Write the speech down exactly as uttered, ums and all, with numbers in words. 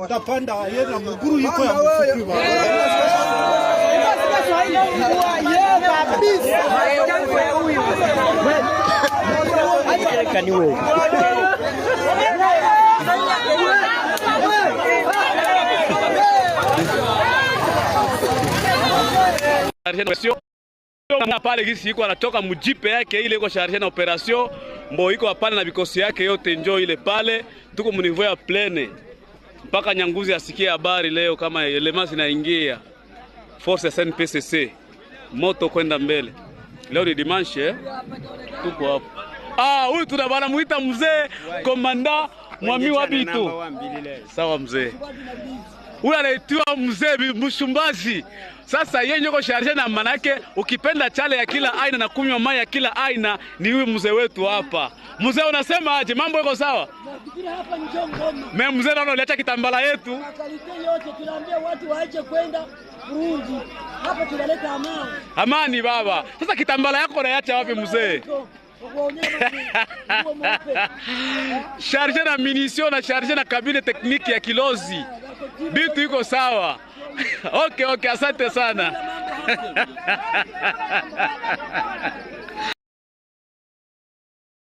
Tapanda yena muguru yiko ya mufuku ba. Pale gisi iko anatoka mujipe yake ile iko charge na operation, mbo iko pale na vikosi yake yote, njo ile pale tuko mu niveau ya plaine mpaka Nyanguzi asikie habari leo kama elema zinaingia force ya S N P C C, moto kwenda mbele. Leo ni dimanche eh? Tuko hapo. Ah, huyu tuna bana muita mzee komanda Mwami wa Bitu. Sawa mzee. Huyu anaitwa mzee Bi- Mshumbazi. Sasa yeye nyoko charge na manake, ukipenda chale ya kila aina na kunywa mai ya kila aina ni huyu mzee wetu hapa. Mzee, unasema aje? Mambo iko sawa? Me mzee, naona uliacha kitambala yetu. Makalite yote tunaambia watu waache kwenda Burundi. Hapa tunaleta amani. Amani baba. Sasa kitambala yako unaiacha wapi mzee? Charge na munition na charge na cabine technique ya Kilozi. Bitu iko sawa. Okay, okay, asante sana.